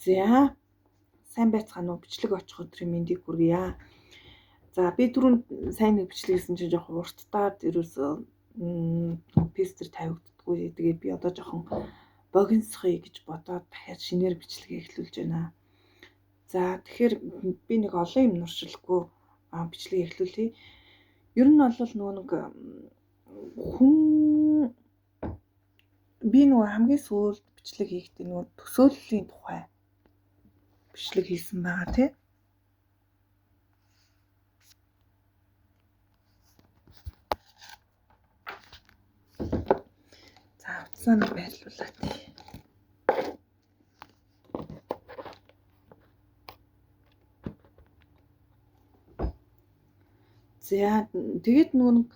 За, сайн байцгаана уу? Бичлэг очих өдрийн мэндийг хүргье. За, би түрүүнд сайн нэг бичлэг хийсэн чинь жоохон урттаад ерөөсөө пестер тавигддаггүй. Тэгээд би одоо жоохон богиносхъя гэж бодоод дахиад шинээр бичлэгээ эхлүүлж байна. За, тэгэхээр би нэг олон юм нуршилгүй бичлэг эхлүүлье. Ер нь бол нөгөө нэг хүн би нөгөө хамгийн сүүлд бичлэг хийхдээ нөгөө төсөөллийн тухай бичлэг хийсэн байгаа тий. За, утсаа нэг байрлуулаа тий. За, тэгээд нөгөө нэг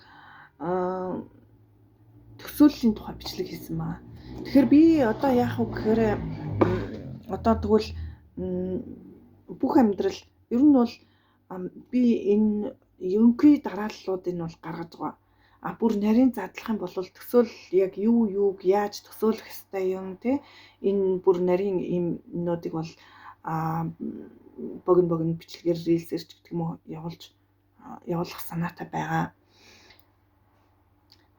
төсөөллийн тухай бичлэг хийсэн маа. Тэгэхээр би одоо яах вэ гэхээр одоо тэгвэл бүх амьдрал ер нь бол би энэ ерөнхий дарааллуудыг нь бол гаргаж байгаа. А бүр нарийн задлах юм бол төсөөл яг юу юуг яаж төсөөлөх ёстой юм те, энэ бүр нарийн юмнуудыг бол богино богино бичлэгээр рилсээр ч гэдэг юм уу явуулах санаатай байгаа.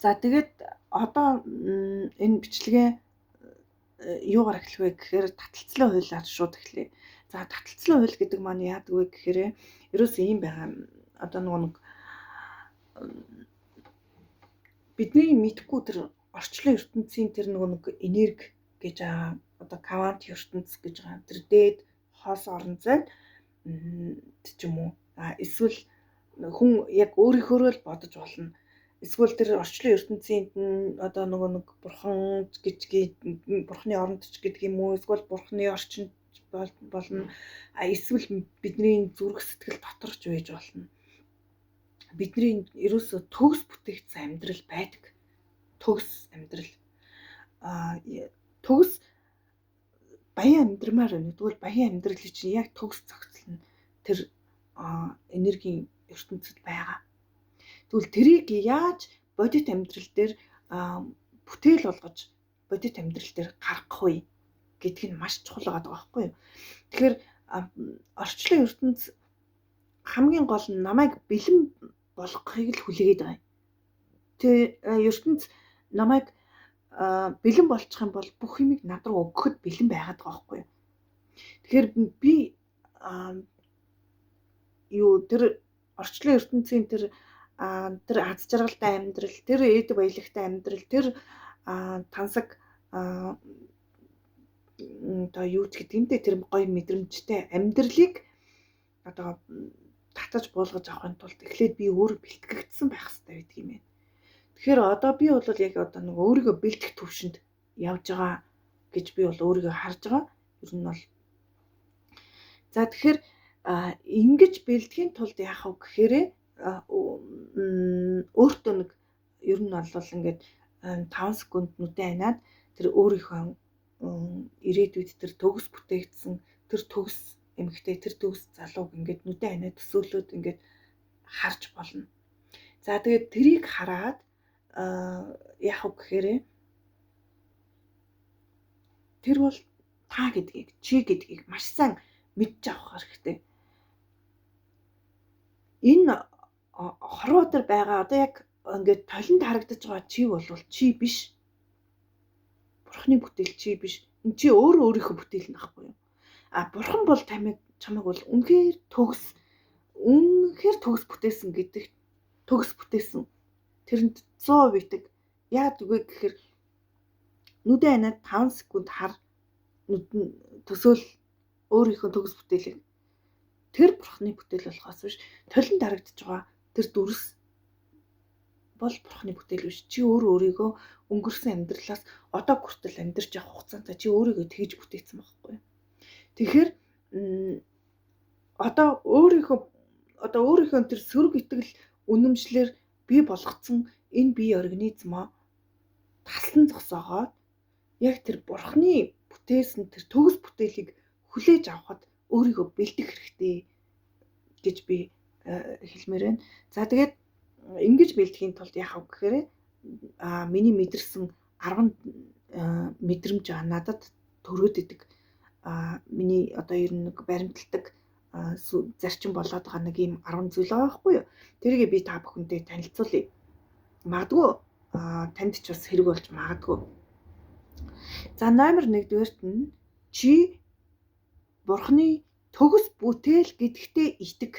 За, тэгээд одоо энэ бичлэгээ юугаар эхлэх вэ гэхээр таталцлын хуулиар шууд эхлэе. За, таталцлын хууль гэдэг маань яадаг вэ гэхээр ерөөсөө ийм байгаа. Одоо нөгөө нэг бидний мэдхгүй тэр орчлон ертөнцийн тэр нөгөө нэг энерги гэж байгаа. Одоо квант ертөнц гэж байгаа. Тэр дээд хоос орон зайд ч юм уу. А эсвэл хүн яг өөрийнхөөрөө л бодож болно. Эсвэл тэр орчлон ертөнцийн одоо нөгөө нэг бурхан гэж бурханы оронд ч гэдэг юм уу, эсвэл бурханы орчинд болно. А эсвэл бидний зүрх сэтгэл дотор ч байж болно. Бидний ерөөсөө төгс бүтээгдсэн амьдрал байдаг. Төгс амьдрал. А төгс баян амьдрмаар байна. Тэгвэл баян амьдралыг чинь яг төгс зохицол нь тэр энергийн ертөнцид байгаа. Тэгвэл тэрийг яаж бодит амьдрал дээр бүтээл болгож бодит амьдрал дээр гаргах вэ гэдг нь маш чухал байгаа байхгүй юу? Тэгэхээр орчлон ертөнц хамгийн гол нь намайг бэлэн болгохыг л хүлээгээд байгаа юм. Тэр ертөнц намайг бэлэн болчих юм бол бүх юмыг над руу өгөхөд бэлэн байгаад байгаа байхгүй юу? Тэгэхээр би юу тэр орчлон ертөнцийн тэр тэр аз жаргалтай амьдрал, тэр эд баялагтай амьдрал, тэр тансаг одоо юу ч гэдэг юм те, тэр гоё мэдрэмжтэй амьдралыг одоо татаж буулгаж авахын тулд эхлээд би өөрөө бэлтгэгдсэн байх хэрэгтэй байдаг юм байна. Тэгэхээр одоо би бол яг одоо нэг өөрийгөө бэлтгэх төвшөнд явж байгаа гэж би бол өөрийгөө харж байгаа. Ер нь бол за, тэгэхээр ингэж бэлтгэхийн тулд яах вэ гэхээр өөртөө нэг ер нь бол ингээд 5 секунд нүдэ аниад тэр өөрийнхөө ирээдүйд тэр төгс бүтээгдсэн тэр төгс эмэгтэй, тэр төгс залууг ингээд нүдэ аниад төсөөлөөд ингээд харж болно. За, тэгээд тэрийг хараад яах вэ гэхээр тэр бол та гэдгийг, чи гэдгийг маш сайн мэдж авах хэрэгтэй. Энэ хорвоо дээр байгаа одоо яг ингээд толинд харагдаж байгаа чи бол чи биш. Бурхны бүтээл чи биш. Энэ чи өөрөө өөрийнхөө бүтээл нь байхгүй юу? А бурхан бол чамайг бол үнэхээр төгс, үнэхээр төгс бүтээсэн гэдэг, төгс бүтээсэн. Тэрэнд 100% итэг. Яагаад үгүй гэхээр нүдэ аниад 5 секунд хар, нүдэн төсөөл өөрийнхөө төгс бүтээлийг. Тэр бурхны бүтээл болохоос биш, толинд харагдаж байгаа тэр дүрс бол бурхны бүтээл биш. Чи өөрөө өөрийгөө өнгөрсөн амьдралаас одоо хүртэл амьдарч явах хугацаанд чи өөрийгөө тэгж бүтээсэн байхгүй юу? Тэгэхээр одоо өөрийнхөө тэр сөрөг итгэл үнэмшлэр бий болгоцсон энэ бие организмоо таслан зогсоогоод яг тэр бурхны бүтээсэн тэр төгс бүтээлийг хүлээж авахад өөрийгөө бэлдэх хэрэгтэй гэж би хэлмээр байна. За, тэгээд ингэж бэлдэхийн тулд яах вэ гэхээр миний мэдэрсэн 10 мэдрэмж надад төрөөд идэг. Миний одоо ер нь нэг баримталдаг зарчим болоод байгаа нэг ийм 10 зүйл байгаа байхгүй юу? Тэрийг би та бүхэндээ танилцуулъя. Магадгүй танд ч бас хэрэг болж магадгүй. За номер 1-р нь чи Бурхны төгс бүтээл гэдэгтээ итг.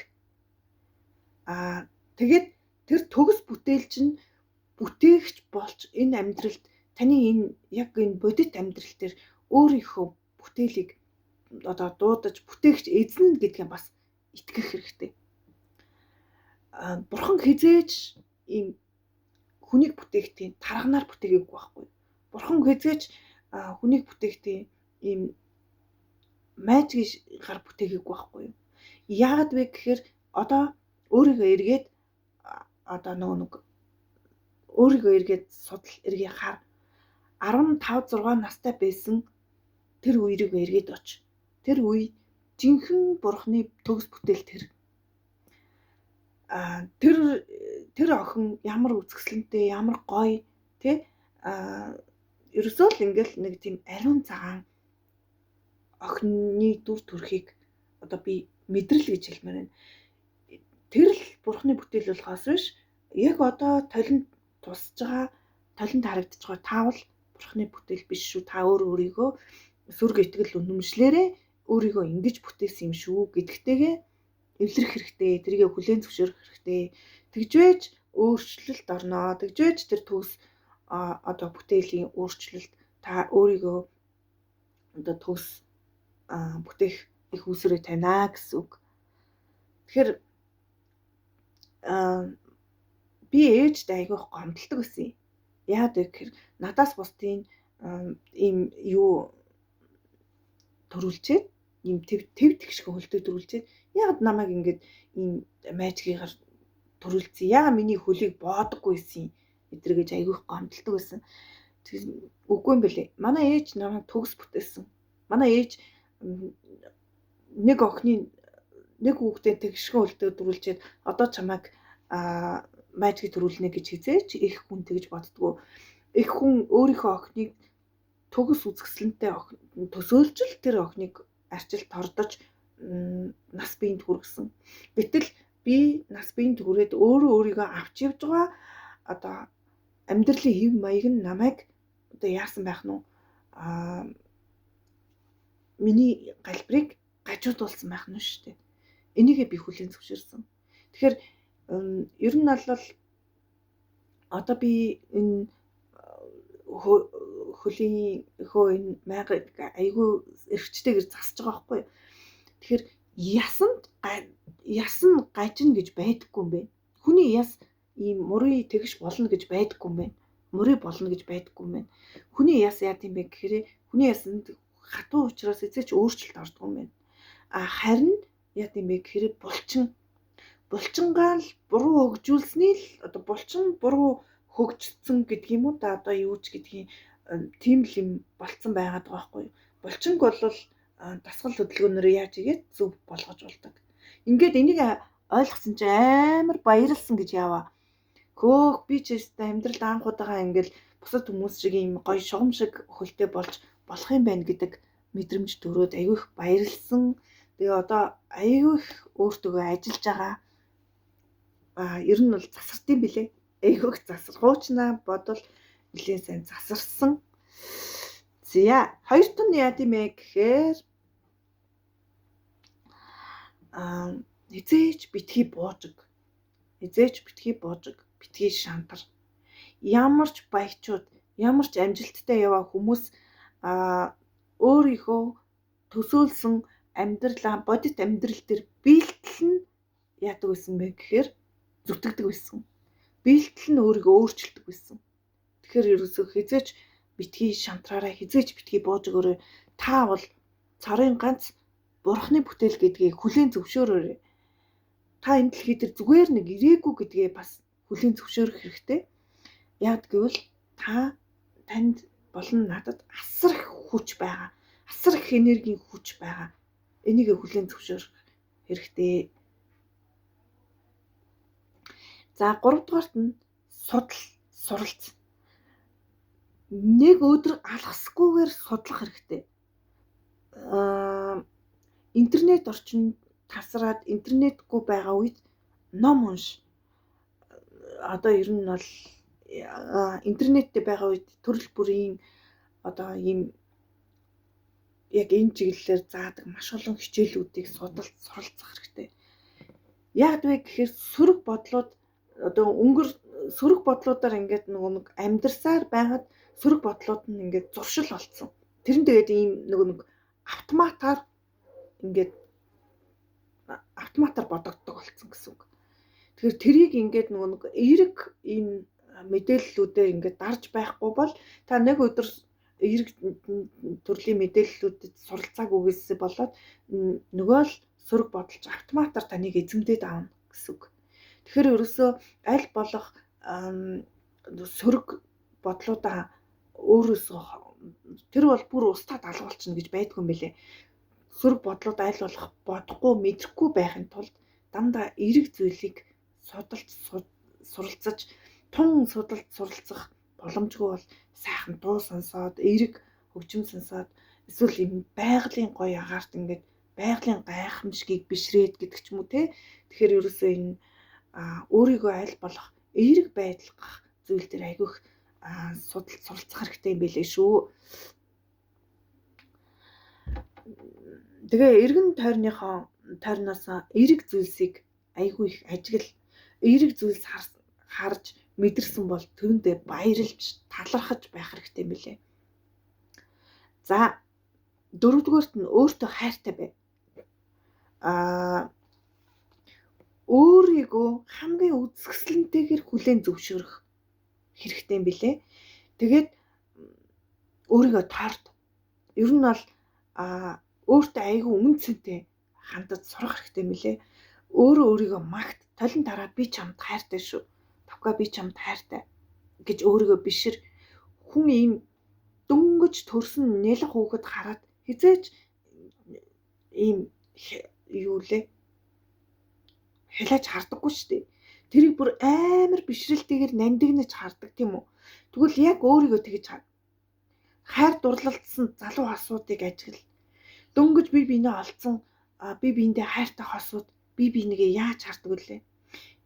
Тэгээд тэр төгс бүтээл чинь бүтээгч болж энэ амьдралд таны энэ яг энэ бодит амьдрал дээр өөрийнхөө бүтээлийг одоо дуудаж бүтээгч эзэн гэдгээ бас итгэх хэрэгтэй. Бурхан хизээж ийм хүнийг бүтээхдээ тарганаар бүтээгээгүй байхгүй. Бурхан хизээж хүнийг бүтээхдээ ийм майжгаар бүтээгээгүй байхгүй юу? Яагаад вэ гэхээр одоо өөрийгөө эргээд одоо нөгөө нэг өөрийгөө эргээд судал эргээ хар 15 6 настай байсан тэр үерийг эргээд оч. Тэр үе жинхэнэ Бурхны төгс бүтээл тэр. Тэр охин ямар үзэсгэлэнтэй, ямар гоё тий? Ерөөсөө л ингээл нэг тийм ариун цагаан охины дүр төрхийг одоо би мэдрэл гэж хэлмээр байна. Тэр л Бурхны бүтээл болохоос биш яг одоо толинд тусаж байгаа, толинд харагдаж байгаа таавал Бурхны бүтээл биш шүү. Та өөр өөрийгөө сөрөг итгэл үнэмшлээрээ өөрийгөө ингэж бүтээсэн юм шүү гэдэгтэйгээ эвлэрэх хэрэгтэй. Тэрийг хүлээн зөвшөөрөх хэрэгтэй. Тэгж байж өөрчлөлт орноо. Тэгж байж тэр төгс одоо бүтээлийн өөрчлөлт та өөрийгөө одоо төгс бүтээх их үүсвэрээ тавина гэсэн үг. Тэгэхээр би ээжтэй айгүйх гомдолдог байсан юм. Яагаад вэ гэхээр надаас бусдын ийм юу төрүүлчээд ийм төв тэгшгэ хөлтөй төрүүлчээд яагаад намайг ингэж ийм майжгийгаар төрүүлсэн? Яагаад миний хөлийг боодоггүй байсан эдэр гэж айгүйх гомдолдог байсан. Үгүй юм бэлээ. Манай ээж намайг төгс бүтээсэн. Манай ээж нэг охины нэг хүүхдээ тэгшгэн хөлтөй төрүүлчээд одоо чамайг майжгийг төрүүлнэ гэж хизээч их хүн тэгж боддгоо. Их хүн өөрийнхөө охиныг төгс үзэсгэлэнтэй төсөөлж л тэр охиныг арчил тордож нас биед хүргэсэн. Гэтэл би нас биед хүрээд өөрөө өөрийгөө авч явж байгаа одоо амьдралын хэв маяг нь намайг одоо яасан байх нь миний галбирыг гажуудуулсан байх нь шүү дээ. Энийгээ би хүлээн зөвшөөрсөн. Тэгэхээр ер нь бол одоо би энэ хөлийн хөө энэ майга айгүй эрхчтэйгэр засаж байгаа байхгүй юу. Тэгэхээр ясанд яс нь гажина гэж байдаггүй юм бэ. Хүний яс ийм мурын тэгш болно гэж байдаггүй юм байна. Мурыг болно гэж байдаггүй юм байна. Хүний яс яа гэм бэ гэхээр хүний ясанд хатуу учраас эзэж өөрчлөлт ордгоо юм байна. А харин яа гэм бэ гэхээр булчингаа л буруу хөгжүүлсэний л одоо булчин буруу хөгжсөн гэдэг юм уу да одоо юу ч гэдгийг тийм л юм болцсон байгаад байгаа байхгүй юу. Булчинг бол дасгал хөдөлгөөнөөр яаж игээд зөв болгож болдог. Ингээд энийг ойлгосон чинь амар баярлсан гэж яваа. Хөөх би ч өстой амьдрал анх удаага ингээл бусад хүмүүс шиг ийм гоё шугам шиг хөлтэй болж болох юм байна гэдэг мэдрэмж төрөөд айгүй их баярлсан. Тэгээ одоо айгүй их өөртөөгөө ажиллаж байгаа. Ер нь бол засардсан билээ. Айгүй их засар. Хуучнаа бодвол нэлээд сайн засарсан. За, хоёр тон яа гэм бэ гэхээр хизээч битгий буужиг. Хизээч битгий буужиг, битгий шантар. Ямар ч баячууд, ямар ч амжилттай яваа хүмүүс өөрийнхөө төсөөлсөн амьдралаа бодит амьдрал дээр биелтэл нь яадаг байсан бэ гэхээр зүтгэдэг байсан. Биелтэл нь өөрийгөө өөрчилдөг байсан. Тэгэхээр ерөөсөө хизээч битгий шантраараа, хизээч битгий бууж өгөөрэй. Та бол цорын ганц Бурхны бүтээл гэдгийг хүлээн зөвшөөрөөрэй. Та энэ дэлхий дээр зүгээр нэг ирээгүй гэдгээ бас хүлээн зөвшөөрөх хэрэгтэй. Яг гэвэл та танд болон надад асар их хүч байгаа. Асар их энергийн хүч байгаа. Энийг хүлээн зөвшөөрөх хэрэгтэй. За, 3 дугаарт нь судал, суралц. Нэг өдөр алхасгүйгээр судлах хэрэгтэй. Интернет орчин тасраад интернетгүй байгаа үед ном унш. Одоо ер нь бол интернеттэй байгаа үед төрөл бүрийн одоо ийм яг энэ чиглэлээр заадаг маш олон хичээлүүдийг судалж суралцах хэрэгтэй. Яг вэ гэхээр сөрөг бодлууд одоо өнгөр сөрөг бодлуудаар ингээд нөгөө нэг амьдарсаар байгаад сөрөг бодлууд нь ингээд зуршил болцсон. Тэр нь тэгээд ийм нөгөө нэг автоматар ингээд автоматар бодогддог болцсон гэсэн үг. Тэгэхээр тэрийг ингээд нөгөө нэг эерэг ийм мэдээллүүдээр ингээд дарж байхгүй бол та нэг өдөр эерэг төрлийн мэдээллүүдэд суралцаагүйгээсээ болоод нөгөө л сөрөг бодолч автоматар таныг эзэмдээд авна гэсэн үг. Тэгэхээр ерөөсөө аль болох сөрөг бодлуудаа өөрөөсөө тэр бол бүр устдаад алгуулчихна гэж байдгүй юм билээ. Сөрөг бодлууд аль болох бодохгүй мэдрэхгүй байхын тулд дандаа эерэг зүйлийг судалж суралцаж тун судалж суралцах боломжгүй бол сайхан дуу сонсоод эерэг хөгжим сонсоод эсвэл юм байгалийн гоё агаарт ингээд байгалийн гайхамшигыг бишрээд гэдэг ч юм уу те. Тэгэхээр ерөөсөө энэ өөрийгөө аль болох эерэг байдлах зүйл дээр айгүйх судалж суралцах хэрэгтэй юм билээ шүү. Тэгээ эргэн тойрныхоо тойрноос эерэг зүйлсийг айгүй их ажигл, эерэг зүйлс харж мэдэрсэн бол түүндээ баярлж талархаж байх хэрэгтэй юм билээ. За дөрөвдүгээрт нь өөртөө хайртай бай. Өөрийгөө хамгийн үзэсгэлэнтэйгээр хүлээн зөвшөөрөх хэрэгтэй юм билээ. Тэгээд өөрийгөө торд. Ер нь бол өөртөө айгүй үнэн цэнтэй хандаж сурах хэрэгтэй юм билээ. Өөрөө өөрийгөө магт, толон дараа би чамд хайртай шүү. Тавка би чамд хайртай гэж өөрийгөө бишир. Хүн ийм дөнгөж төрсөн нялх хүүхэд хараад хизээж ийм юу лээ хялаач хардаггүй шүү дээ. Тэрийг бүр амар бишрэлтэйгээр нандинаж хардаг тийм үү? Тэгвэл яг өөрийгөө тэгж хар. Хайр дурлалдсан залуу хосуудыг ажигл. Дөнгөж бие биенээ олцсон, бие биендээ хайртай хосууд бие биенийгээ яаж хардаг вүлээ?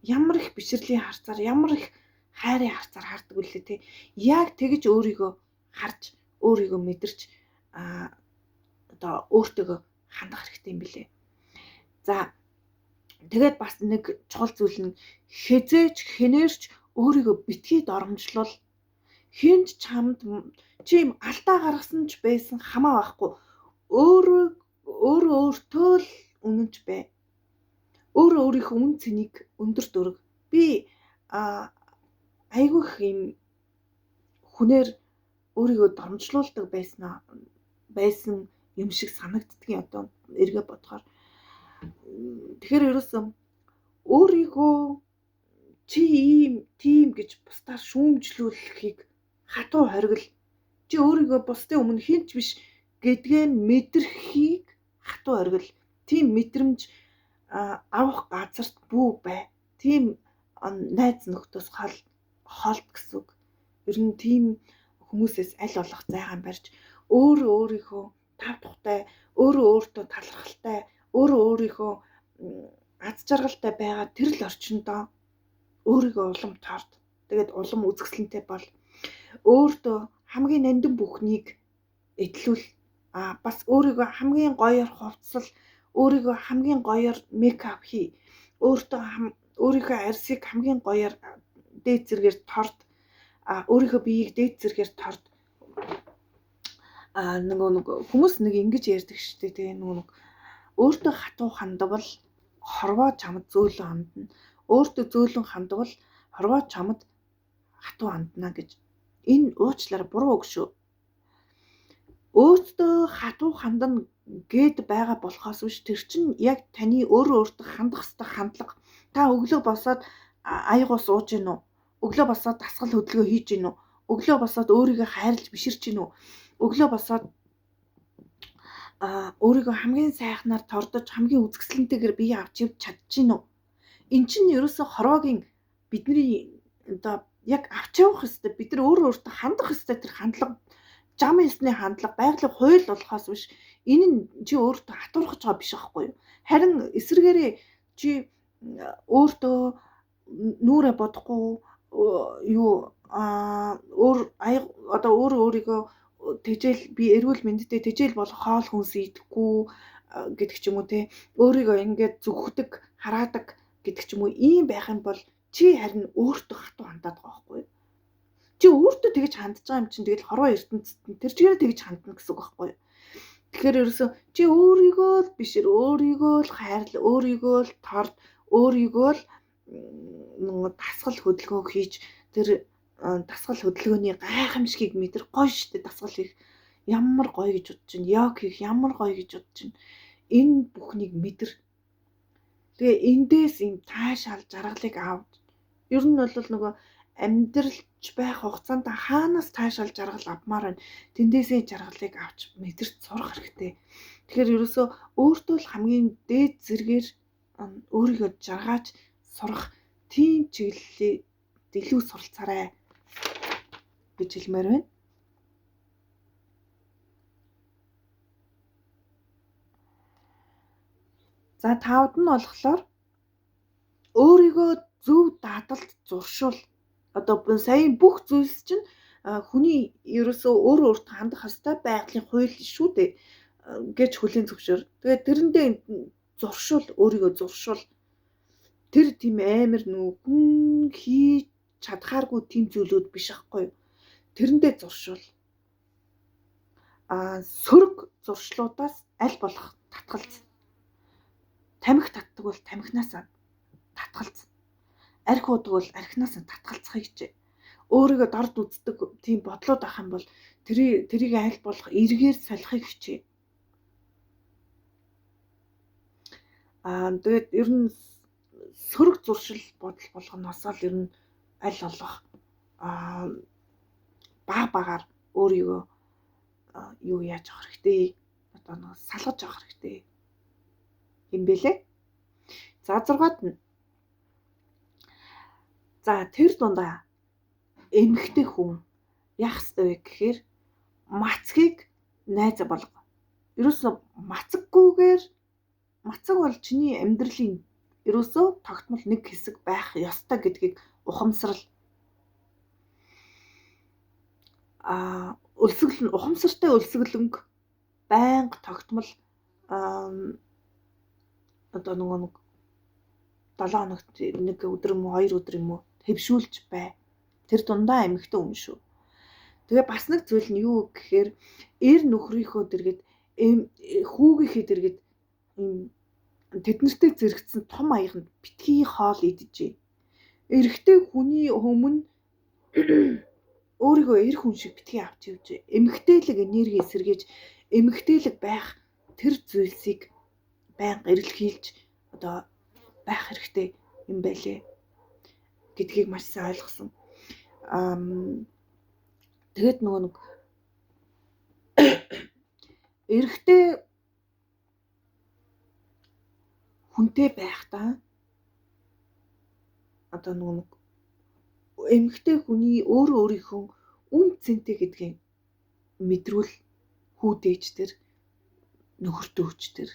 Ямар их бишрэлийн харцаар, ямар их хайрын харцаар хардаг вүлээ те. Яг тэгж өөрийгөө харж, өөрийгөө мэдэрч одоо өөртөөгөө хандах хэрэгтэй юм билээ. За тэгээд бас нэг чухал зүйл нь хизээч хэнээрч өөрийгөө битгий доромжлол. Хинч чамд чи юм алдаа гаргасан ч байсан хамаа байхгүй. Өөрөө өөртөө л үнэнч бай. Өөрөө өөрийнхөө үн цэнийг өндөр дөрөг. Би айгүйх юм хүнээр өөрийгөө доромжлуулдаг байсан юм шиг санагддгийн одоо эргээ бодохоор. Тэгэхээр ерөөсөн өөрийгөө чи ийм тийм гэж бусдаар шүүмжлүүлэхийг хатуу хоригл. Чи өөрийгөө бусдын өмнө хинч биш гэдгээ мэдрэхийг хатуу хоригл. Тийм мэдрэмж авах газарт бүү бай. Тийм найз нөхдөөс холд гэсэн үг. Ер нь тийм хүмүүсээс аль болох зайгаан барьж өөрөө өөрийнхөө тав тухтай, өөрөө өөртөө талархалтай, өөрөө өөрийнхөө аз жаргалтай байгаа тэр л орчиндөө өөрийгөө улам торд. Тэгээд улам үзэсгэлэнтэй бол өөртөө хамгийн нандин бүхнийг эдлүүл. Бас өөрийгөө хамгийн гоёор хувцсал, өөрийгөө хамгийн гоёор мейкап хий. Өөртөө өөрийнхөө арьсыг хамгийн гоёор дээд зэргээр торд. Өөрийнхөө биеийг дээд зэргээр торд. Нөгөө нэг хүмүүс нэг ингэж ярьдаг шүү дээ. Тэгээ нөгөө нэг өөртөө хатуу хандвал хорвоо чамд зөөлөн хандна. Өөртөө зөөлөн хандвал хорвоо чамд хатуу хандна гэж. Энэ уучлаарай буруу үг шүү. Өөртөө хатуу хандна гэд байгаа болохоос биш тэр чинь яг таны өөрөө өөртөө хандах ёстой хандлага. Та өглөө босоод аяг ус ууж гин үү? Өглөө босоод дасгал хөдөлгөөн хийж гин үү? Өглөө босоод өөрийгөө хайрлаж биширч гин үү? Өглөө босоод өөрийгөө хамгийн сайхнаар тордож хамгийн үзэсгэлэнтэйгээр бие авч явж чадчих гин үү? Эн чинь ерөөсөө хорвоогийн бидний одоо яг авч явах ёстой, бид нар өөрөө өөртөө хандах ёстой тэр хандлага, жам ёсны хандлага, байгалийн хууль болохоос биш Энэ нь чи өөртөө хатуурхаж байгаа биш байхгүй юу? Харин эсрэгээрээ чи өөртөө нүрэ бодохгүй юу өөр одоо өөрөө өөрийгөө тэжээл би эрүүл мэндтэй тэжээл болох хоол хүнс идэхгүй гэдэг ч юм уу те, өөрийгөө ингээд зүгхдэг, хараадаг гэдэг ч юм уу, ийм байх юм бол чи харин өөртөө хатуу хандаад байгаа байхгүй юу? Чи өөртөө тэгж хандж байгаа юм чинь тэгэл хорвоо ертөнцид нь тэр чигээр тэгж хандна гэсэн үг байхгүй юу? Тэгэхээр ерөөсөө чи өөрийгөө л бишэр, өөрийгөө л хайрл, өөрийгөө л торд, өөрийгөө л дасгал хөдөлгөөн хийж тэр дасгал хөдөлгөөний гайхамшигыг мэдэр гоё штэ. Дасгал хийх ямар гоё гэж бодож чинь, йог хийх ямар гоё гэж бодож чинь, энэ бүхнийг мэдэр. Тэгээ эндээс юм таашаал жаргалыг авч ер нь бол нөгөө амьдралч байх хугацаанд хаанаас таашаал жаргал авмаар байна, тэндээсээ жаргалыг авч мэдэрч сурах хэрэгтэй. Тэгэхээр ерөөсөө өөртөө л хамгийн дээд зэргээр өөрийгөө жаргааж сурах тийм чиглэлийг илүү суралцаарай гэж хэлмээр байна. За тавд нь болохоор өөрийгөө зөв дааталд зуршуул. Одоо сая бүх зүйлс чинь хүний ерөөсөө өөрөө өөртөө хандах ёстой байгалийн хууль шүү дээ гэж хүлээн зөвшөөр. Тэгээд тэрэндээ зуршуул, өөрийгөө зуршуул. Тэр тийм амар нүү хүн хийж чадхааргүй тийм зүйлүүд биш аахгүй юу? Тэрэндээ зуршуул. Сөрөг зуршлуудаас аль болох татгалз. Тамхи татдаг бол тамхинаас татгалз. Арх уудаг бол архинаас татгалзахыг хичээ. Өөрийгөө дорд үздэг тийм бодлууд авах юм бол тэрийг аль болох эргээр солихыг хичээ. Тэгээд ер нь сөрөг зуршил бодол болгоноос л ер нь аль болох баг багаар өөрийгөө юу яаж авах хэрэгтэй, одоо нэг салгаж авах хэрэгтэй юм бэлээ. За 6-ад нь. За тэр дундаа эмэгтэй хүн яах ёстой вэ гэхээр мацгийг найз болго. Ерөөсөө мацаггүйгээр, мацаг бол чиний амьдралын ерөөсөө тогтмол нэг хэсэг байх ёстой гэдгийг ухамсарл. Өлсгөл нь ухамсартай өлсгөлөнг байнга тогтмол одоо нөгөө нэг 7 хоногт нэг өдөр юм уу, 2 өдөр юм уу хэвшүүлж бай. Тэр дундаа эмэгтэй хүн шүү. Тэгээ бас нэг зүйл нь юу гэхээр эр нөхрийнхөө дэргэд, хүүгийнхээ дэргэд ийм тэднэртэй зэрэгцсэн том аяганд битгий хоол иджээ. Эрэгтэй хүний өмнө өөрийгөө эр хүн шиг битгий авч явж, эмэгтэйлэг энерги сэргээж, эмэгтэйлэг байх тэр зүйлсийг байнга эрэлхийлж одоо байх хэрэгтэй юм байлээ гэдгийг маш сайн ойлгосон. Тэгээд нөгөө нэг эрэгтэй хүнтэй байхдаа одоо нөгөө нэг эмэгтэй хүний өөрөө өөрийнхөө үн цэнтэй гэдгийг мэдрүүл хүүдээж тэр нөхөртөөч тэр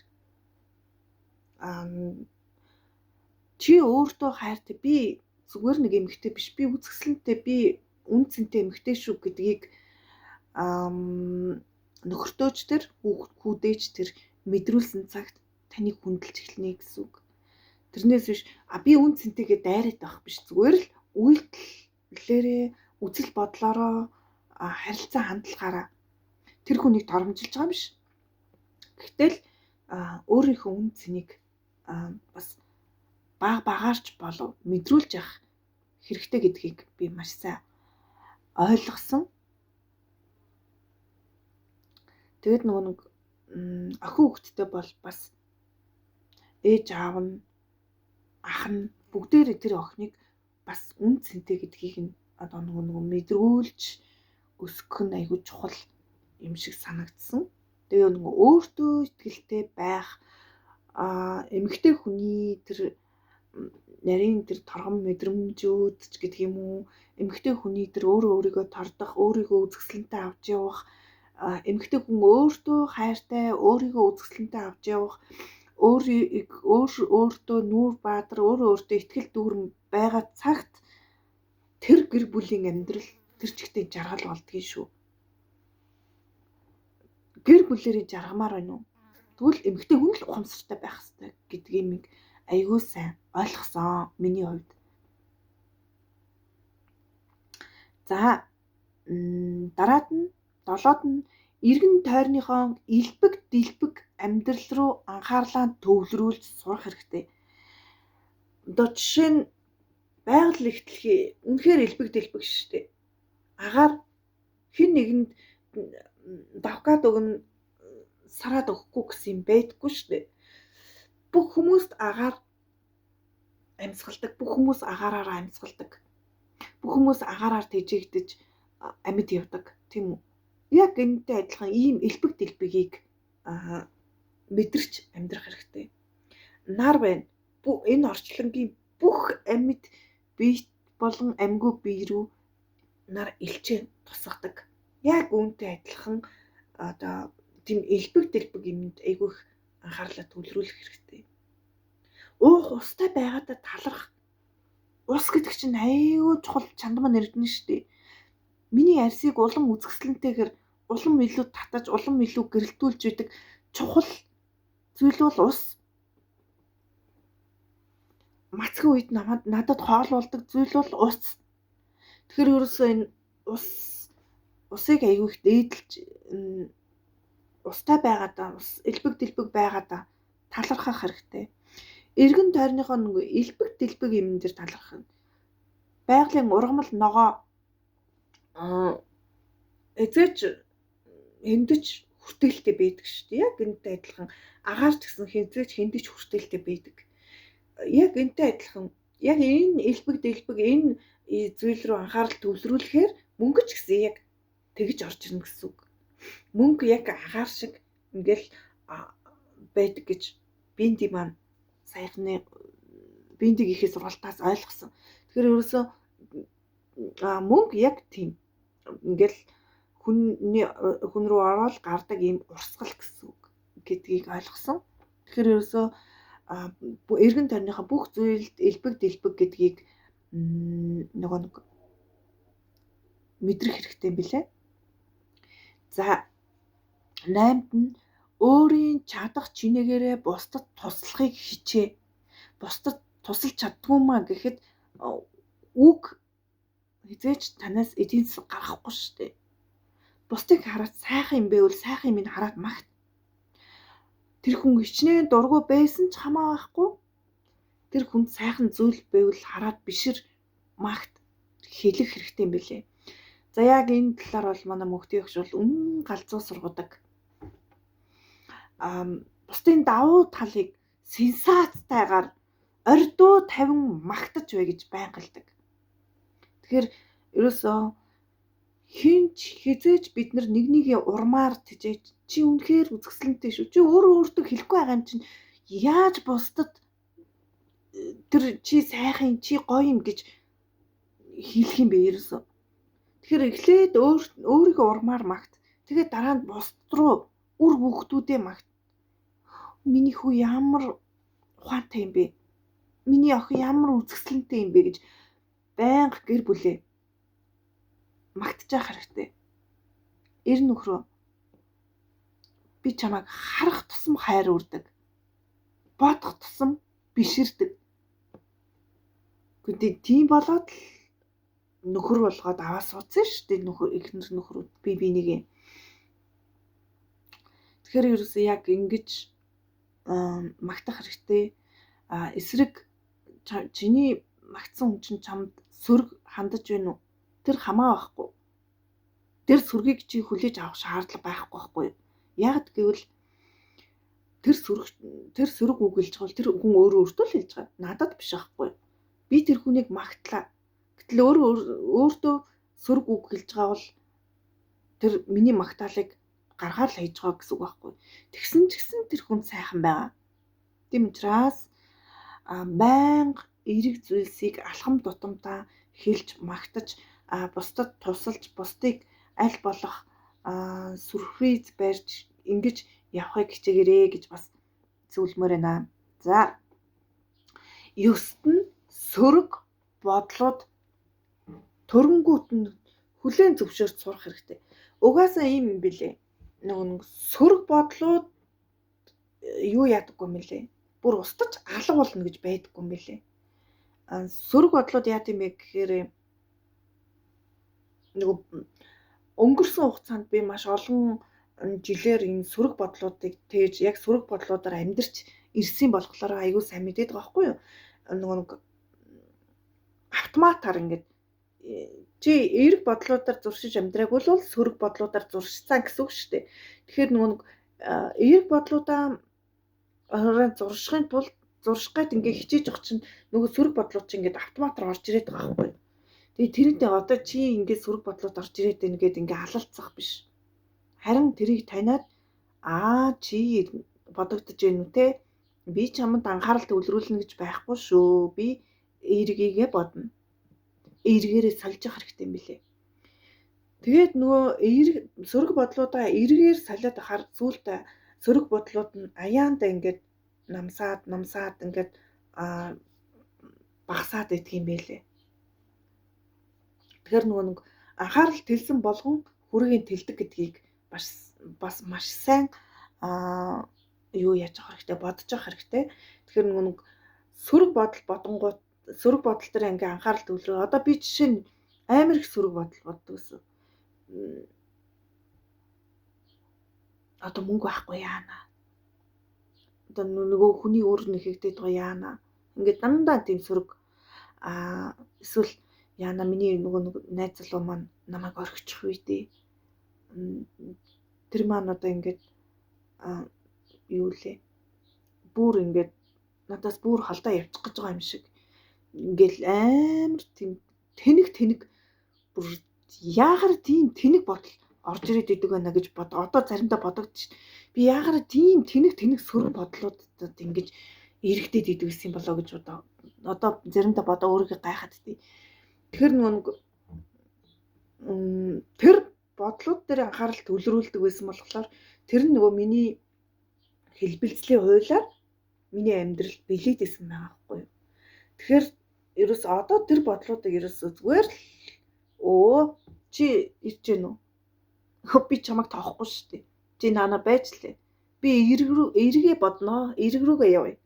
чи өөртөө хайртай, би зүгээр нэг эмэгтэй биш, би үзэсгэлэнтэй, би үн цэнтэй эмэгтэй шүү гэдгийг нөхөртөөч тэр хүүдээж тэр мэдрүүлсэн цагт таныг хүндэлж эхэлнэ гэсэн үг. Тэрнээс биш би үн цэнтэйгээ дайраад байх биш, зүгээр л үйлдэлээрээ үзэл бодлороо харилцаа хандлагаараа тэр хүнийг доромжилж байгаа биш. Гэтэл өөрийнхөө үн цэнийг бас баг багаарч болов мэдрүүлж явах хэрэгтэй гэдгийг би маш сайн ойлгосон. Тэгээд нөгөө нэг охин хүүхэдтэй бол бас ээж аав нь ах нь бүгдээрээ тэр охиныг бас үн цэнтэй гэдгийг нь одоо нөгөө мэдрүүлж өсгөх нь айгүй чухал юм шиг санагдсан. Тэгээ нөгөө өөртөө итгэлтэй байх, эмэгтэй хүний тэр нарийн тэр торгон мэдрэмжүүд ч гэдэг юм уу, эмэгтэй хүний тэр өөрөө өөрийгөө тордох, өөрийгөө үзэсгэлэнтэй авч явах Эмэгтэй хүн өөртөө хайртай, өөрийгөө үзэсгэлэнтэй авч явах, өөртөө нүүр баадар, өөрөө өөртөө итгэл дүүрэн байгаа цагт тэр гэр бүлийн амьдрал тэр чигтээ жаргал болдгийг шүү. Гэр бүлэрээ жаргамаар байна уу? Тэгвэл эмэгтэй хүн л ухамсартай байх хэрэгтэй гэдгийг айгүй сайн ойлгосон миний хувьд. За дараад нь долоод нь эргэн тойрныхоо элбэг дэлбэг амьдрал руу анхаарлаа төвлөрүүлж сурах хэрэгтэй. Одоо жишээ нь байгаль их дэлхий үнэхээр элбэг дэлбэг шүү дээ. Агаар хэн нэгэнд давкад өгнө, сараад өгөхгүй гэсэн юм байдаггүй шүү дээ. Бүх хүмүүст агаар амьсгалдаг, бүх хүмүүс агаараараа амьсгалдаг. Бүх хүмүүс агаараар тэжээгдэж амьд явдаг, тийм үү? Яг энэтэй адилхан ийм элбэг дэлбэгийг мэдэрч амьдрах хэрэгтэй. Нар байна. Энэ орчлонгийн бүх амьд бие болон амьгүй бие рүү нар элчээ тусгадаг. Яг үүнтэй адилхан одоо тийм элбэг дэлбэг юмд айгүй их анхаарлаа төвлөрүүлэх хэрэгтэй. Уух устай байгаадаа таларх. Ус гэдэг чинь айгүй чухал чанд маань эрдэнэ шүү дээ. Миний арьсыг улам үзэсгэлэнтэйгээр улам илүү татаж, улам илүү гэрэлтүүлж идэг чухал зүйл бол ус. Мацгийн үед надад хоол болдог зүйл бол ус. Тэгэхээр ерөөсөө энэ усыг айгүй их дээдэлж устай байгаадаа, ус элбэг дэлбэг байгаадаа талархах хэрэгтэй. Эргэн тойрныхоо нөгөө элбэг дэлбэг юм дээр талархах нь. Байгалийн ургамал ногоо эзэж хиндэж хүртээлтэй байдаг шүү дээ. Яг энэтэй адилхан агаар ч гэсэн хинзэж хиндэж хүртээлтэй байдаг. Яг энэтэй адилхан яг энэ элбэг дэлбэг энэ зүйл рүү анхаарал төвлөрүүлэхээр мөнгө ч гэсэн яг тэгж орж ирнэ гэсэн үг. Мөнгө яг агаар шиг ингээл байдаг гэж Бинди маань саяхны Биндиг ихээ сургалтаас ойлгосон. Тэгэхээр ерөөсөө мөнгө яг тийм ингээл хүний хүн рүү ороод гардаг ийм урсгал гэсэн үг гэдгийг ойлгосон. Тэгэхээр ерөөсөө эргэн тойрныхаа бүх зүйлд элбэг дэлбэг гэдгийг нөгөө нэг мэдрэх хэрэгтэй юм билээ. За 8-нд нь өөрийн чадах чинээгээрээ бусдад туслахыг хичээ. Бусдад тусалж чаддгүй маа гэхэд үг хизээч танаас эдийн засаг гаргахгүй шүү дээ. Бусдыг хараад сайхан юм байвал сайхан юм хараад магт. Тэр хүн хичнээн дургүй байсан ч хамаа байхгүй. Тэр хүн сайхан зүйл байвал хараад бишир магт хэлэх хэрэгтэй юм билээ. За яг энэ талаар бол манай мөхтийн өгш бол үнэн галзуу сургадаг. Бусдын давуу талыг сенсацтайгаар ордуу тавин магтаж бай гэж байнгалдаг. Тэгэхээр ерөөсөө хинч хизээж бид нар нэг нэгээ урмаар тижээж чи үнэхээр үзэсгэлэнтэй шүү. Чи өөрөө өөртөө хэлэхгүй байгаа юм чинь яаж бусдад тэр чи сайхан чи гоё юм гэж хэлэх юм бэ ерөөсөө. Тэгэхээр эхлээд өөрийгөө урмаар магт. Тэгээд дараа нь бусд руу үр хүүхдүүдээ магт. Миний хүү ямар ухаантай юм бэ? Миний охин ямар үзэсгэлэнтэй юм бэ гэж байнга гэр бүлээ магтаж хэрэгтэй. Эр нөхрөө би чамайг харах тусам хайр үрдэг. Бодох тусам биширдэг. Гэхдээ тийм болоод л нөхөр болгоод аваа суудсан шүү дээ нөхөр эхнэр нөхрүүд би бинийгээ. Тэгэхээр ерөөсөө яг ингэж магтах хэрэгтэй. Эсрэг чиний магтсан хүн чинь чамд сөрөг хандаж байна уу? Тэр хамаа байхгүй. Тэр сөргийг чи хүлээж авах шаардлага байхгүй байхгүй юу? Яг гэвэл тэр сөрөг үг хэлж байгаа бол тэр хүн өөрөө өөртөө л хэлж байгаа. Надад биш байхгүй юу? Би тэр хүнийг магтлаа. Гэтэл өөртөө сөрөг үг хэлж байгаа бол тэр миний магтаалыг гаргаар л хийж байгаа гэсэн үг байхгүй. Тэгсэн ч гэсэн тэр хүн сайхан байгаа. Тийм учраас байнга эерэг зүйлсийг алхам тутамдаа хэлж магтаж, бусдад тусалж, бусдыг аль болох сюрприз барьж ингэж явахыг хичээгээрэй гэж бас зөвлөмөр байна. За, 9-т нь сөрөг бодлууд төрөнгүүт нь хүлээн зөвшөөрч сурах хэрэгтэй. Угаасаа ийм юм билээ. Нөгөө нэг сөрөг бодлууд юу яадаггүй юм билээ. Бүр устж алга болно гэж байдаггүй юм билээ. Сөрөг бодлууд яад юм бэ гэхээр нөгөө өнгөрсөн хугацаанд би маш олон жилээр энэ сөрөг бодлуудыг тээж яг сөрөг бодлуудаар амьдарч ирсэн болохоор айгүй сайн мэдээд байгаа байхгүй юу? Нөгөө нэг автоматар ингээд чи эерэг бодлуудаар зуршиж амьдраагүй бол сөрөг бодлуудаар зуршсан гэсэн үг шүү дээ. Тэгэхээр нөгөө нэг эерэг бодлуудаа зуршихын тулд зурших гээд ингээ хичээж явах чинь нөгөө сөрөг бодлууд чинь ингээд автоматар орж ирээд байгаа байхгүй юу? Тэгээ тэрнтэй одоо чи ингээд сөрөг бодлууд орж ирээд байна гэд ингээ алалцах биш. Харин тэрийг таниад чи бодогдож байна үү те? Би чамд анхаарал төвлөрүүлнэ гэж байхгүй шүү. Би эерэгийгээ бодно. Эергээрээ сольж явах хэрэгтэй юм билээ. Тэгээд нөгөө эерэг сөрөг бодлуудаа эргээр солиод байхаар зүйлдээ сөрөг бодлууд нь аяанда ингээд намсаад ингээд багасаад идэх юм байлээ. Тэгэхээр нөгөө нэг анхаарал тэлсэн болгон хүргийн тэлдэг гэдгийг бас маш сайн юу яаж авах хэрэгтэй, бодож авах хэрэгтэй. Тэгэхээр нөгөө нэг сөрөг бодол бодонгууд сөрөг бодол дээр ингээ анхаарал төвлөрөө. Одоо би жишээ нь амар их сөрөг бодол боддог гэсэн. Одоо мөнгө байхгүй яана. Одоо нөгөө хүний өөр нэхэгдээд байгаа яана. Ингээд дандаа тийм сөрөг эсвэл яана миний нөгөө найз залуу маань намайг орхичих үе дээ. Тэр маань одоо ингээд юу лээ. Бүр ингээд надаас бүр холдоо явчих гэж байгаа юм шиг. Ингээл амар тийм тэнэг бүр яахаар тийм тэнэг бодол орж ирээд идэг байна гэж бод. Одоо заримдаа бодогдчих. Би яахаар тийм тэнэг сөрөг бодлуудад ингэж эрэгдээд идэг гэсэн болоо гэж одоо заримдаа бодоо өөрийгөө гайхаад тий. Тэгэхээр нөгөө нэг тэр бодлууд дээр анхаарал төвлөрүүлдэг байсан болохоор тэр нь нөгөө миний хэлбэлзлийн хуулиар миний амьдрал бэлээд исэн байгаа байхгүй юу. Тэгэхээр ерөөс одоо тэр бодлуудыг ерөөс зүгээр л чи ирж гэнэ үү? Би чамайг тоохгүй шүү дээ. Чи наана байж лээ. Би эргээ бодноо. Эрэг рүүгээ явъя.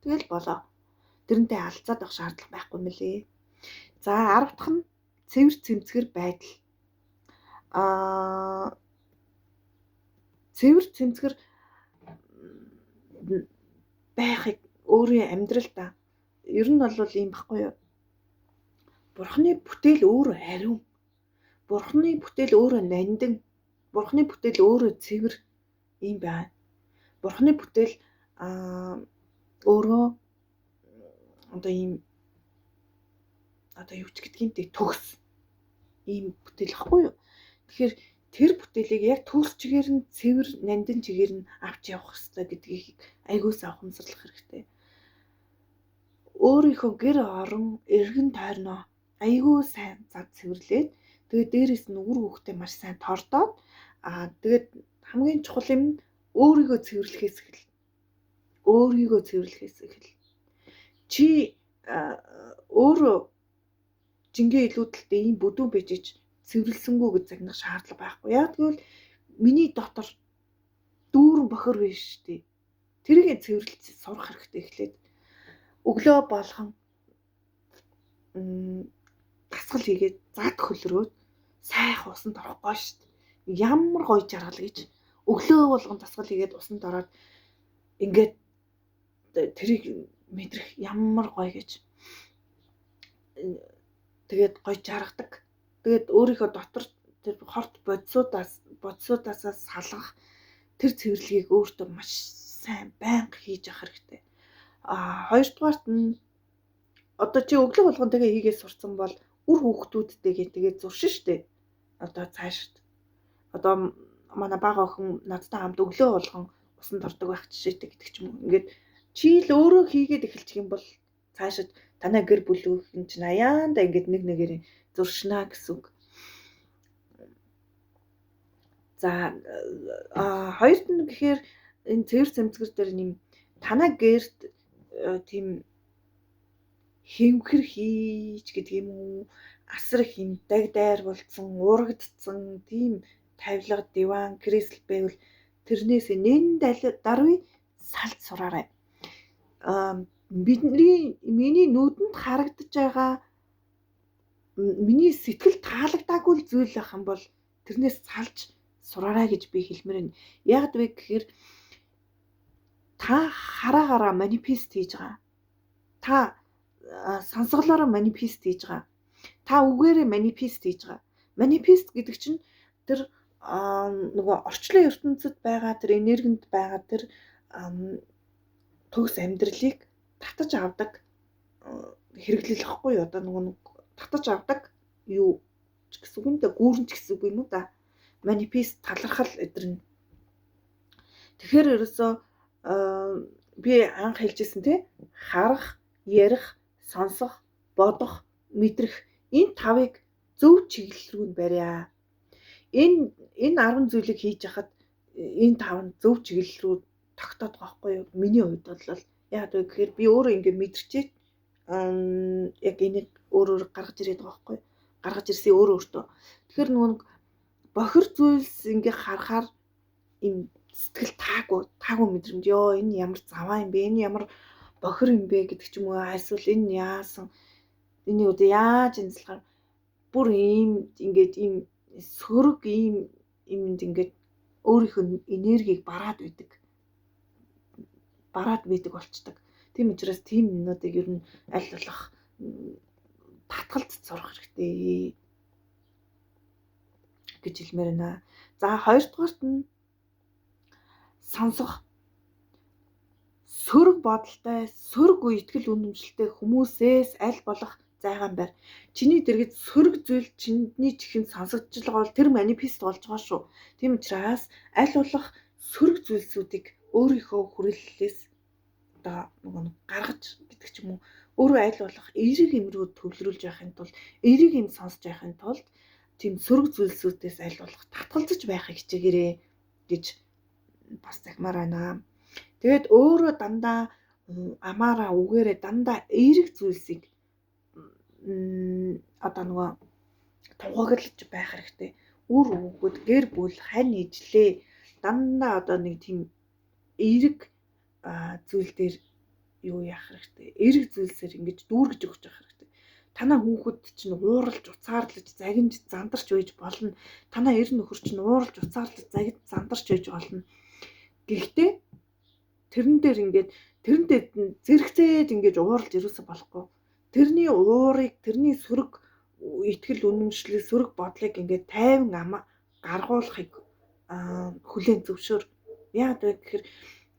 Тэгэл болоо. Тэрнтэй алцаад авах шаардлага байхгүй мөлий. За 10 дахь нь цэвэр цэмцгэр байдал. Цэвэр цэмцгэр байхыг өөрийн амьдралдаа ер нь бол ийм баггүй юу? Бурхны бүтээл өөрөө ариун. Бурхны бүтээл өөрөө нандин. Бурхны бүтээл өөрөө цэвэр ийм байна. Бурхны бүтээл өөрөө одоо ийм одоо юу ч гэдгийг тэ төгс ийм бүтээл ахгүй юу? Тэгэхээр тэр бүтээлийг яг төгс чигээр нь цэвэр нандин чигээр нь авч явах хэрэгтэй гэдгийг айгуус ухамсарлах хэрэгтэй. Өөрийнхөө гэр орон эргэн тойрноо айгүй сайн зад цэвэрлээд тэгээд дээрэс нь үр хүүхдээ маш сайн тордоод тэгээд хамгийн чухал юм нь өөрийгөө цэвэрлэхээс эхэл. Өөрийгөө цэвэрлэхээс эхэл. Чи өөрөө жингээ илүүдэлтэй ийм бүдүүн байж цэвэрлсэнгүү гэж загнах шаардлага байхгүй. Яг тэгвэл миний дотор дүүрэн бохор биш шүү дээ. Тэрийг цэвэрлж сурах хэрэгтэй эхлээд өглөө болгон дасгал хийгээд зад хөлрөөд сайхан усанд орохгүй шүү дээ. Ямар гоё жаргал гэж өглөө болгон дасгал хийгээд усанд ороод ингээд тэрийг мэдрэх ямар гоё гэж. Тэгээд гоё жаргадаг. Тэгээд өөрийнхөө дотор тэр хорт бодсуудаасаа салгах тэр цэвэрлэгийг өөртөө маш сайн байнга хийж явах хэрэгтэй. Хоёрдугаарт нь одоо чи өглөө болгон тэгээ хийгээ сурцсан бол үр хүүхдүүдтэйгээ тэгээ зуршин штэ. Одоо цаашд. Одоо манай бага охин надтай хамт өглөө болгон усанд ордог байх жишээтэй гэдэг ч юм уу. Ингээд чи л өөрөө хийгээд эхэлчих юм бол цаашид танай гэр бүлийнхэн чинь аяанда ингээд нэг нэгээр зуршнаа гэсэн үг. За, хоёрт нь гэхээр энэ цэвэр цэмцгэр дээр нэм танаа гэрт тийм хэмхэр хийж гэдэг юм уу, асар их юм даг дайр болцсон, уурагдцсан тийм тавилга, диван, кресло байвал тэрнээс нэн даруй салж сураарай. Бидний миний нүдэнд харагдаж байгаа миний сэтгэл таалагдаагүй зүйл байх юм бол тэрнээс салж сураарай гэж би хэлмээр байна. Яг вэ гэхээр та хараагаараа манифест хийж байгаа. Та сонсголоороо манифест хийж байгаа. Та үгээрээ манифест хийж байгаа. Манифест гэдэг чинь тэр нөгөө орчлон ертөнцид байгаа тэр энергинд байгаа тэр төгс амьдралыг татаж авдаг хэрэглэл ахгүй юу? Одоо нөгөө татаж авдаг юу ч гэсэн үг юм да, гүүрэн ч гэсэн үг юм уу да. Манифест, талархал эдэрнэ. Тэгэхээр ерөөсөө би анх хэлжсэн те, харах, ярих, сонсох, бодох, мэдрэх энэ тавыг зөв чиглэл рүү нь барья. Энэ 10 зүйлийг хийж яхад энэ тав нь зөв чиглэл рүү тогтоод байгаа байхгүй юу? Миний хувьд бол яг вэ гэхээр би өөрөө ингэ мэдэрчээ яг энийг өөрөөр гаргаж ирээд байгаа байхгүй юу? Гаргаж ирсэн өөрөө өөртөө. Тэгэхээр нөгөө нэг бохир зүйлс ингээ харахаар юм сэтгэл таагүй мэдрэмж. Йоо, энэ ямар заваа юм бэ? Энэ ямар бохир юм бэ гэдэг ч юм уу. Эсвэл энэ яасан? Энийг одоо яаж энэслэхээр бүр ийм ингээд ийм сөрөг ийм юмд ингээд өөрийнх нь энергийг бараад байдаг. Бараад байдаг болчдөг. Тийм учраас тийм юмнуудыг ер нь аль болох татгалз сурах хэрэгтэй гэж хэлмээр байна. За, хоёрдугаарт нь сонсох. Сөрөг бодолтой, сөрөг итгэл үнэмшилтэй хүмүүсээс аль болох зайгаан байр. Чиний дэргэд сөрөг зүйл чиний чихэнд сонсогдож байгаа бол тэр манифест болж байгаа шүү. Тийм учраас аль болох сөрөг зүйлсүүдийг өөрийнхөө хүрээллээс одоо нөгөө гаргаж гэдэг ч юм уу, өөрөө аль болох эерэг юм руу төвлөрүүлж байхын тулд, эерэг юм сонсож байхын тулд тийм сөрөг зүйлсүүдээс аль болох татгалзаж байхыг хичээгээрэй гэж бас захимаар байна. Тэгээд өөрөө дандаа амаараа үгээрээ дандаа эерэг зүйлсийг одоо нөгөө тунхаглаж байх хэрэгтэй. Үр хүүхэд, гэр бүл, хань ижлээ дандаа одоо нэг тийм эерэг зүйл дээр юу яах хэрэгтэй. Эерэг зүйлсээр ингэж дүүргэж өгч явах хэрэгтэй. Танаа хүүхэд чинь ууралж, уцаарлаж, загинж, зандарч байж болно. Танаа эр нөхөр чинь ууралж, уцаарлаж, загинж, зандарч байж болно. Гэхдээ тэрэн дээр ингээд тэрэн дээр зэрэгцээд ингээд ууралж ирүүсэ болохгүй. Тэрний уурыг, тэрний сөрөг итгэл үнэмшлийг, сөрөг бодлыг ингээд тайван амаа гаргуулахыг хүлээн зөвшөөр. Яагаад вэ гэхээр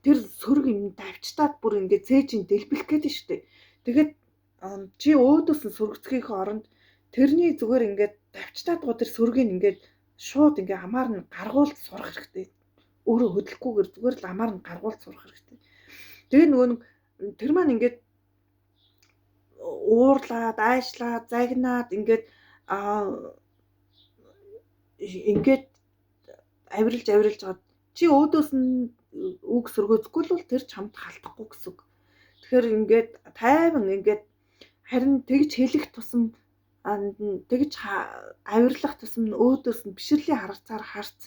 тэр сөрөг юм тавьчтаад бүр ингээд цээжин дэлбэлэх гээд нь шүү дээ. Тэгээд чи өөдөөс нь сөргөцгийнхээ оронд тэрний зүгээр ингээд тавьчтаад гоо тэр сөргийг ингээд шууд ингээд амаар нь гаргуулж сурах хэрэгтэй. Өөрөө хөдлөхгүйгээр зүгээр л амаар нь гаргуулж сурах хэрэгтэй. Тэгээ нөгөө нэг тэр маань ингээд уурлаад, аашлаад, загнаад ингээд ингээд авиралж авиралж чи өөдөөс нь үг сөргөөцөхгүй л бол тэр чамд халтахгүй гэсэн үг. Тэгэхээр ингээд тайван ингээд харин тэгж хэлэх тусам тэгж авирлах тусам нь өөдөөс нь бишрэлийн харцаар харц,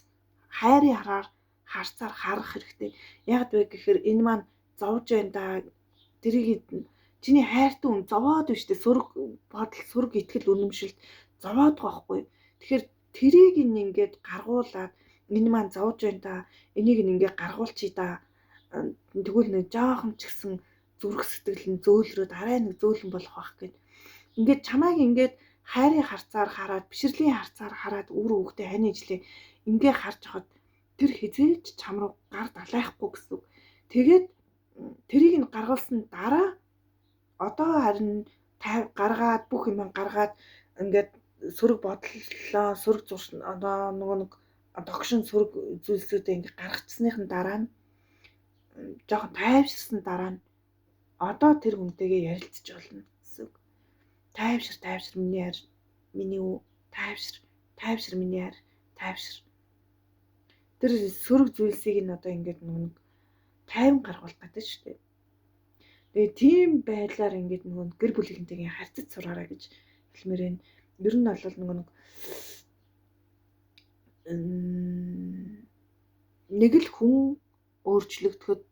хайрын хараар харцаар харах хэрэгтэй. Яг вэ гэхээр энэ маань зовж байна да. Тэрийг чиний хайртай хүн зовоод биш үү? Сөрөг бодол, сөрөг итгэл үнэмшилт зовоод байгаа байхгүй. Тэгэхээр тэрийг ингээд гаргуулад энэ маань зовж байна да. Энийг ингээд гаргуулчий да. Тэгвэл нэг жоохон ч гэсэн зүрх сэтгэл нь зөөлрөөд арай нэг зөөлөн болох байх гэд. Ингээд чамайг ингээд хайрын харцаар хараад, бишрэлийн харцаар хараад үр хүүхдээ хань ижлээ ингээ харж хахад тэр хизээч чам руу гар далайхгүй гэсэн үг. Тэгээд тэрийг нь гаргалсан дараа одоо харин гаргаад бүх юм гаргаад ингээд сөрөг бодлоо, сөрөг зурш одоо нөгөө нэг догшин сөрөг зүйлсүүдээ ингээд гаргацсныхын дараа нь жоохон тайвширсан дараа нь одоо тэр хүнтэйгээ ярилцж болно гэсэн үг. Тайвшир, тайвшир миний хайр, миний үү, тайвшир, тайвшир миний хайр, тайвшир. Тэр сөрөг зүйлсийг нь одоо ингээд нөгөө тайван гаргуулах гэдэг шүү дээ. Тэгээ тийм байдлаар ингээд нөгөө гэр бүлийнхэнтэйгээ харьцаж сураарай гэж хэлмээр байна. Ер нь бол нөгөө нэг л хүн өөрчлөгдөхөд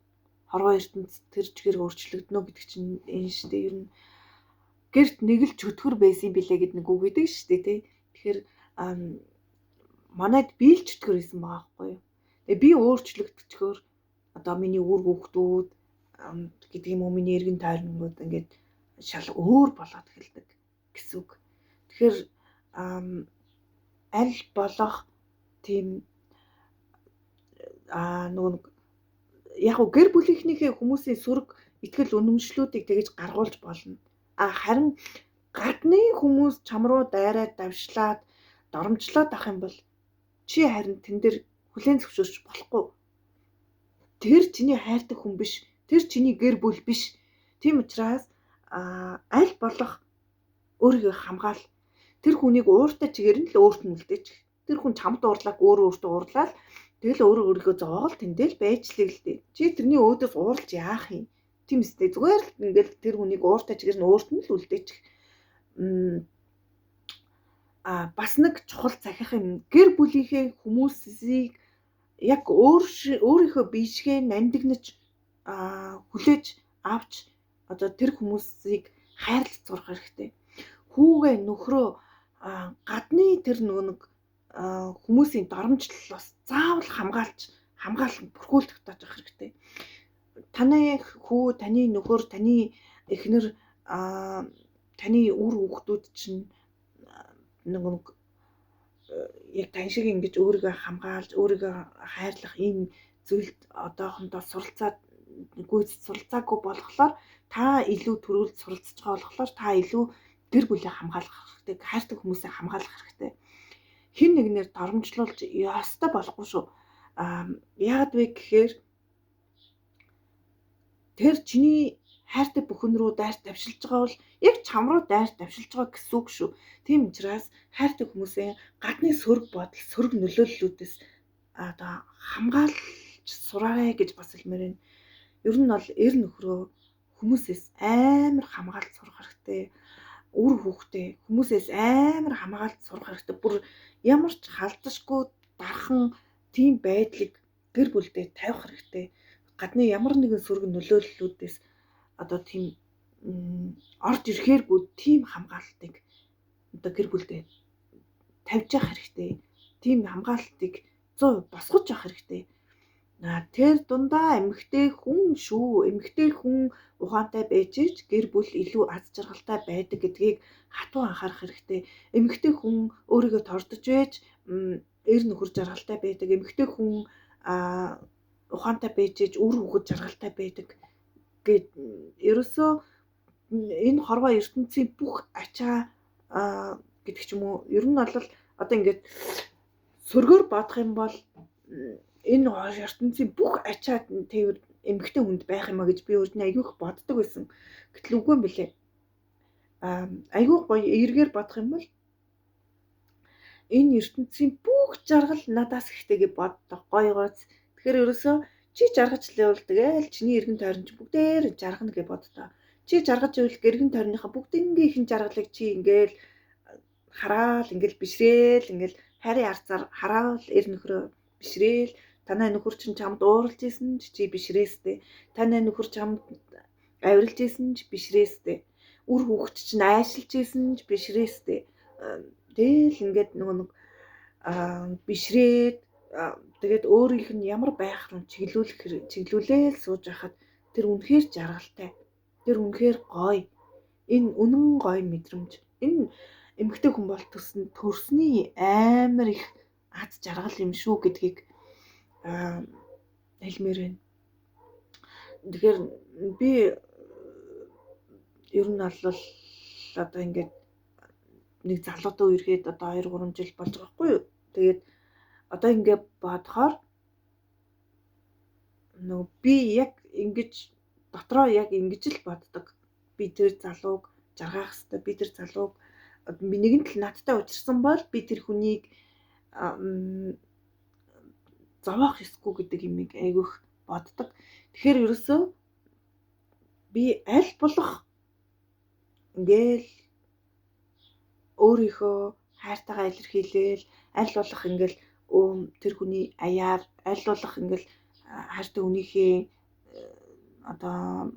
хорвоо ертөнц тэр чигээр өөрчлөгдөнө гэдэг чинь энэ шүү дээ. Ер нь гэрт нэг л чөтгөр байсан билээ гэд нэг үг гэдэг шүү дээ, тий. Тэгэхээр манайд би л чөтгөр байсан байгаа байхгүй юу. Тэгээ би өөрчлөгдчихөөр одоо миний үр хүүхдүүд гэдэг юм уу, миний эргэн тойрнууд ингээд шал өөр болоод эхэлдэг гэсэн үг. Тэгэхээр аль болох тийм нөгөө яг гоо гэр бүлийнхнийхээ хүмүүсийн сөрөг итгэл үнэмшлүүдийг тэгэж гаргуулж болно. А харин гадны хүмүүс чам руу дайраад давшлаад доромжлоод ах юм бол чи харин тэн дээр хүлээн зөвшөөрч болохгүй. Тэр чиний хайртай хүн биш. Тэр чиний гэр бүл биш. Тийм учраас аль болох өөрийгөө хамгаал. Тэр хүнийг ууртай чигээр нь л өөрт нь үлдээч. Тэр хүн чамд уурлааг өөрөө өөртөө уурлаад тэгэл өөрөө өөрийгөө зовоогол тэндэл байжлыг л дээ. Чи тэрний өөдөөс уурлж яах юм? Тийм үстэй. Зүгээр л ингээл тэр хүнийг ууртай чигээр нь өөрт нь л үлдээч. Бас нэг чухал захих юм. Гэр бүлийнхээ хүмүүсийг яг өөрийнхөө биешгээ нандинаж хүлээж авч одоо тэр хүмүүсийг хайрлаж сурах хэрэгтэй. Хүүгээ нөхрөө гадны тэр нөгөө нэг хүмүүсийн доромжлолоос заавал хамгаалан бүрхүүлэх тааж авах хэрэгтэй. Таны хүү, таны нөхөр, таны эхнэр, таны үр хүүхдүүд чинь нэг яг тань шиг ингэж өөрийгөө хамгаалж, өөрийгөө хайрлах ийм зүйлд одоохондоо суралцаад суралцаагүй болохоор та илүү төрүүлж суралцж байгаа болохоор та илүү гэр бүлээ хамгаалах хэрэгтэй, хайртай хүмүүсээ хамгаалах хэрэгтэй. Хэн нэгнээр доромжлуулж ёстой болохгүй шүү. Яагаад вэ гэхээр тэр чиний хайртай бүхэн рүү дайр давшилж байгаа бол яг чам руу дайр давшилж байгаа гэсэн үг шүү. Тийм учраас хайртай хүмүүсээ гадны сөрөг бодол, сөрөг нөлөөллүүдээс одоо хамгаалж сураарай гэж бас хэлмээр байна. Ер нь бол эр нөхрөө хүмүүсээс амар хамгаалж сурах хэрэгтэй. Үр хүүхдээ хүмүүсээс амар хамгаалж сурах хэрэгтэй. Бүр ямар ч халдашгүй дархан тийм байдлыг гэр бүлдээ тавих хэрэгтэй. Гадны ямар нэгэн сөрөг нөлөөллүүдээс одоо тийм орж ирэхээргүй тийм хамгаалалтыг одоо гэр бүлдээ тавьж явах хэрэгтэй. Тийм хамгаалалтыг 100% босгож явах хэрэгтэй. Тэр дундаа эмэгтэй хүн шүү. Эмэгтэй хүн ухаантай байж ич гэр бүл илүү аз жаргалтай байдаг гэдгийг хатуу анхаарах хэрэгтэй. Эмэгтэй хүн өөрийгөө тордож байж эр нөхөр жаргалтай байдаг. Эмэгтэй хүн ухаантай байж ич үр хүүхэд жаргалтай байдаг гэд ерөөсөө энэ хорвоо ертөнцийн бүх ачаа гэдэг ч юм уу. Ер нь бол одоо ингээд сөргөөр бодох юм бол энэ ертөнцийн бүх ачаа тээвэр эмэгтэй хүнд байх юм а гэж би өөртөө айгүй их боддог байсан. Гэтэл үгүй юм билээ. Айгүй гоё эргээр бодох юм бол энэ ертөнцийн бүх жаргал надаас ихтэй гэж боддог гоё гоц. Тэгэхээр ерөөсөө чи жаргаж лээвэл тэгэл чиний эргэн тойрон чи бүгдээр жаргана гэж боддоо. Чи жаргаж ивэл эргэн тойрныхаа бүгднгийнхэн жаргалыг чи ингээл хараал ингээл бишрээл ингээл хайрын арцаар хараал эр нөхрөө бишрээл. Танай нөхөр чинь чамд ууралж исэн ч чи бишрээстэй. Танай нөхөр чамд авиралж исэн ч бишрээстэй. Үр хүүхд чинь айшилж исэн ч бишрээстэй. Тэгэл ингээд нөгөө нэг бишрээд тэгээд өөрийнх нь ямар байх руу чиглүүлээл сууж байхад тэр үнэхээр жаргалтай. Тэр үнэхээр гоё. Энэ үнэн гоё мэдрэмж. Энэ эмэгтэй хүн бол төрсний амар их аз жаргал юм шүү гэдгийг хэлмээр байна. Тэгэхээр би ер нь бол одоо ингээд нэг залуутай үерхэд одоо 2-3 жил болж байгаа байхгүй юу. Тэгээд одоо ингээд бодохоор нөгөө би яг ингэж дотроо яг ингэж л боддог. Би тэр залууг жаргаах хэвээр, би тэр залууг нэгэн тал надтай учирсан бол би тэр хүнийг зовоох ёсгүй гэдэг юмыг айгүйх боддог. Тэгэхээр ерөөсөө би аль болох ингээл өөрийнхөө хайртайгаа илэрхийлээл, аль болох ингээл тэр хүний аяар, аль болох ингээл хайртай хүнийхээ одоо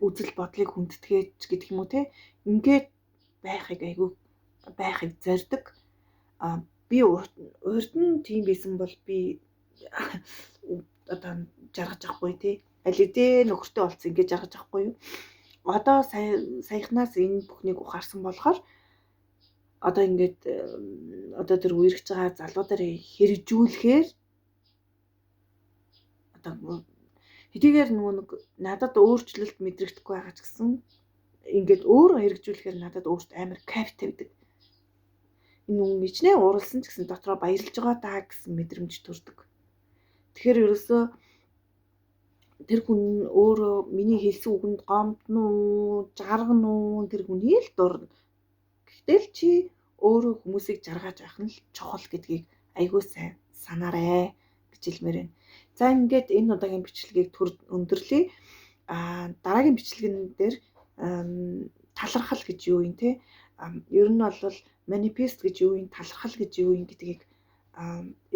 үзэл бодлыг хүндэтгээч гэдэг юм уу те, ингээд байхыг айгүй байхыг зорддог. А би урд нь тийм байсан бол би одоо жаргаж авахгүй те, аль хэдийн нөхөртэй болцсон ингээд жаргаж авахгүй юу. Одоо саяхнаас энэ бүхнийг ухаарсан болохоор одоо ингээд одоо тэр үерхэж байгаа залуудаар хэрэгжүүлэхээр одоо хэдийгээр нөгөө нэг надад өөрчлөлт мэдрэгдэхгүй байгаа ч гэсэн ингээд өөрөө хэрэгжүүлэхээр надад өөрт амар кайф тавьдаг. Энэ хүн ичнэ ууралсан ч гэсэн дотроо баярлж байгаа даа гэсэн мэдрэмж төрдөг. Тэгэхээр ерөөсөө тэр хүн өөрөө миний хэлсэн үгэнд гомдно уу, жаргана уу, тэр хүний л дурна. Гэхдээ л чи өөрөө хүмүүсийг жаргаж авах нь л чухал гэдгийг айгүй сайн санаарэ гэж хэлмээр байна. За, ингээд энэ удаагийн бичлэгийг түр өндөрлөе. Дараагийн бичлэгэн дээр талархал гэж юу юм те? Ер нь бол manifest гэж юу юм, талархал гэж юу юм гэдгийг,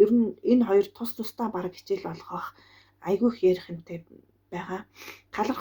ер нь энэ хоёр тус тусдаа бараг хичээл болгох айгүй их ярих юмтай байгаа. Талархал